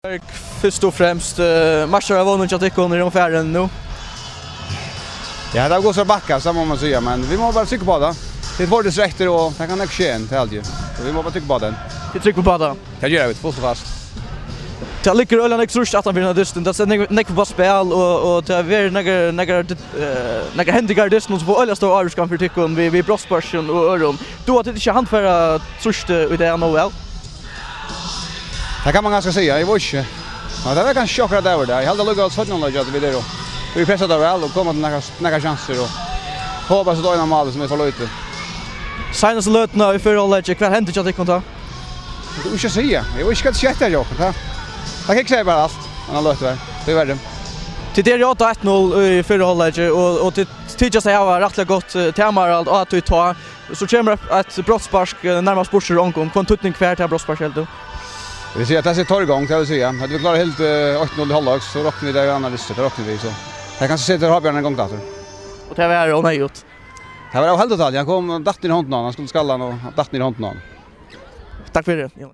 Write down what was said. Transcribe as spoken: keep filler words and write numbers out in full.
Fyrst og fremst, eh, meistaravónin hjá tykkum, er hon farin nú? Ja, tað er gott at bakka, tað má man siga, men vit mugu bara trúgva á tað. Tað er vårt reytt, og tað kann nokk skje enn, tað haldi eg. So vit mugu bara trúgva á tað. Tit trúgva á tað? Tað gera vit, fult og fast. Tað liggur øgiliga nógv trýst aftan fyri henda dystin. Tað stendur nógv, nógv á spæl, og, og tað verður nakrar, nakrar, eh, nakrar hendingar í dystinum, sum fáa øgiliga stóra ávirkan fyri tykkum við, við brotssparkum og øðrum. Duga tit ikki at handfara trýstið í dag nóg væl? Tað kann man kanska siga, eg veit ikki. Men tað var kanska okkara dagur í dag. Eg haldi allíkavæl seinna hálvleik at vit eru, vit pressa tað væl og koma til nakrar, nakrar sjansir og hópa so tað eina málið sum er for lítið. Seinastu løtuna í fyrra hálvleiki, hvat hendi hjá tykkum tá? Tað er ikki at siga. Eg veit ikki hvat skjeddi hjá okkum, tá. Tað kiksaði bara alt, annan løtu har. Tíverri. Tit eru átta eitt null í fyrra hálvleiki og, og tit tykjast at hava rættiliga gott, eh, tamarhald á tí tá. So kemur eitt, eitt brotsspark, eh, nærmast burtur úr ongum. Hvønn týdning fær tað brotsspark, heldur tú? Eg vil siga at tað seta teir í gongd, tað vil siga. At vit klára heilt, eh, eitt null í hálvleik, so rokna vit tað við annan dystin, tað rokna vit, so. Tað kanska setir Havbjarnar í gongd aftur. Og tað var óneyðugt. Tað var óheldigt, hann kom, datt niður í hondina á hann, hann skuldi skalla hann og datt niður í hondina á hann. Takk fyri.